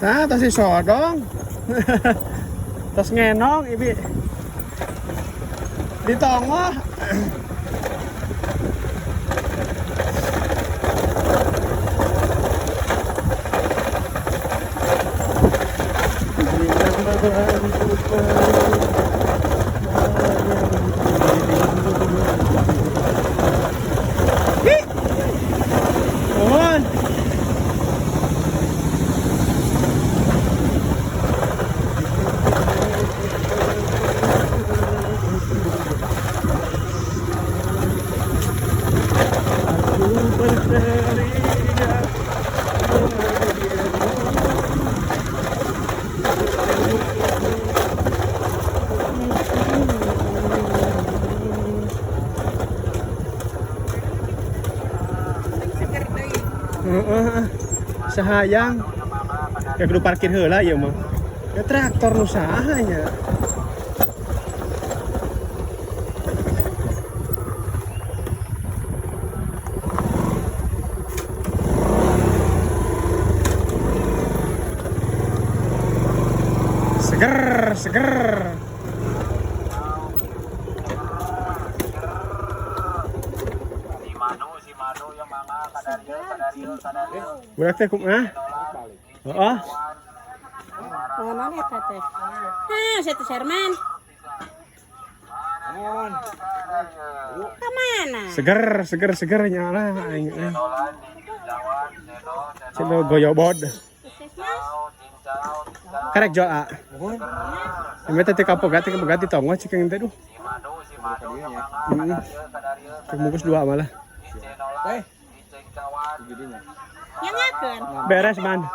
Tah, tos disodong. Tos ngenong ibi. Di tonggoh. Ih! Mohon. Aku berteriak. Seger deui. Heeh. Sahayang. Ya kudu parkir heula ieu mah. Ya traktor nu saha nya. Seger, seger. Budak teh kumaha? Heeh. Pengenalan eta teh. Hah, saya teh Sherman. Ka mana? Seger, seger, seger nya lah aing eh. Cenah goyobod. Sukses, Mas. Karek jual a. Ini teh teu kapoga teu kapoga di tonggoh cikeung teh duh. Heeh. Cek bungkus dua malah. Nyangakeun. Beres man.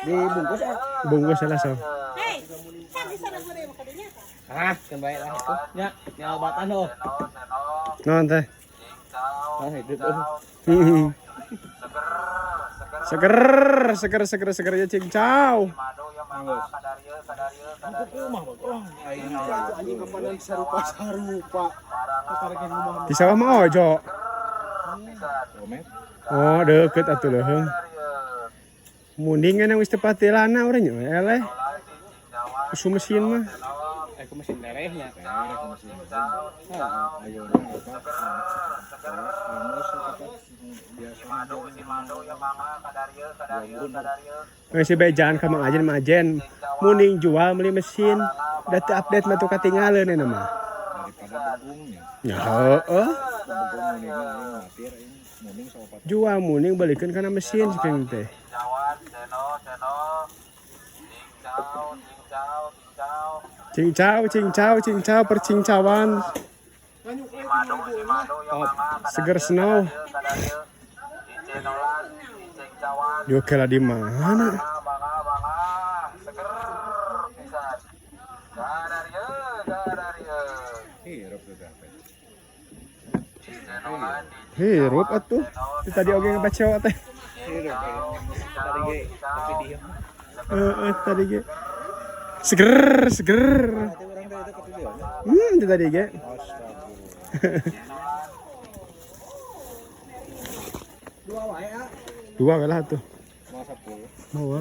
Dibungkus ah. Bungkus lah so. Hei, kan bisa nagure mah kadinya tah. Ah, kan baik lah itu. Ya, nya obatan oh. Naon teh? Ah, itu tuh. Heeh. Seger, seger, seger, seger ya cincau. Anjing kapan sarupa sarupa. Di sawah mah ojo. Oh, deket atuh leuheung. Munding kan wis teu patilana urang nya eleh. Kusu mesin mah. Eh, ku mesin lerehnya. Geus si bejan ka Mang Ajen, Mang Ajen. Munding jual beli mesin. Da teu update mah tuh katingaleun eta mah. Daripada begungnya. Ya heeh. Begung muning aing matir aing muning sama Jual munding balikeun kana mesin cikeung teh. Cincau, cincau, cincau, percincauan. Seger snow. Yo kela di mana? Hirup tuh teh. Hirup atuh. Di tadi oge ngebaca teh. Hirup. Tadi ge tapi diem. Heeh, tadi ge. Seger, seger. Nanti orang teh itu ke video. Di tadi ge. Astagfirullah. Dua wae ah. Dua lah tuh. Mau 10. Mau.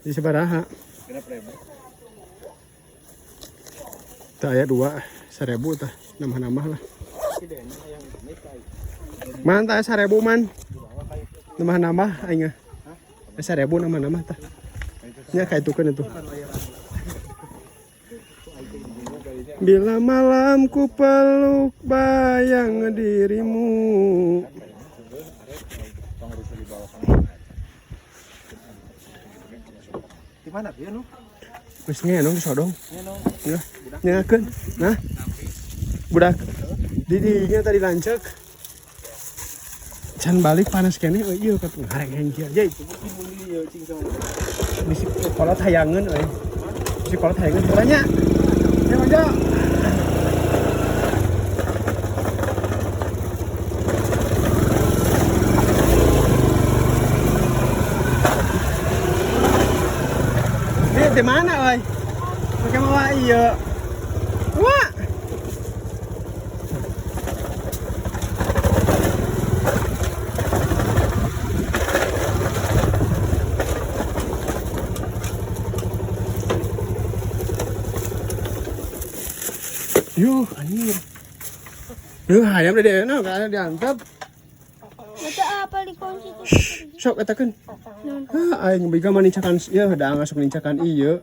Di sabaraha? 6.000. Tah aya dua, 1.000 tah, nambah-nambah lah. Man tah 1.000 man. Nambah-nambah aing ah. 1.000 nambah-nambah tah. Nya kaitukeun itu. Bila malam ku peluk bayang dirimu. Di mana bieu nu? Wis ngenong disodong. Ngenong. Ya, nyengakeun. Nah. Budak di dinya tadi lanceuk. Can balik panas keneh euy ieu kat ngareng hengki aja. Bisi kolot hayangeun euy. Bisi kolot hayangeun urangnya. Ya Ojo. Eh, di mana, oi? Pakai mawa iya. Wah. Yuh, anjir. Yuh, hayam deh, no, kada diantep. Betul apa di kunci itu? Sok katakan. Hah, aing biga mah nincakan ieu da ngasuk nincakan ieu.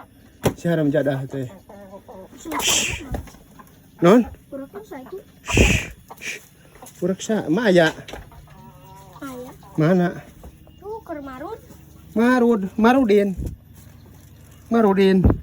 Si haram jadah teh. Non, Berapa saya itu? Burak sa maya. Ayah. Mana? Tuh ke marut. Marud, Marudin. Marudin.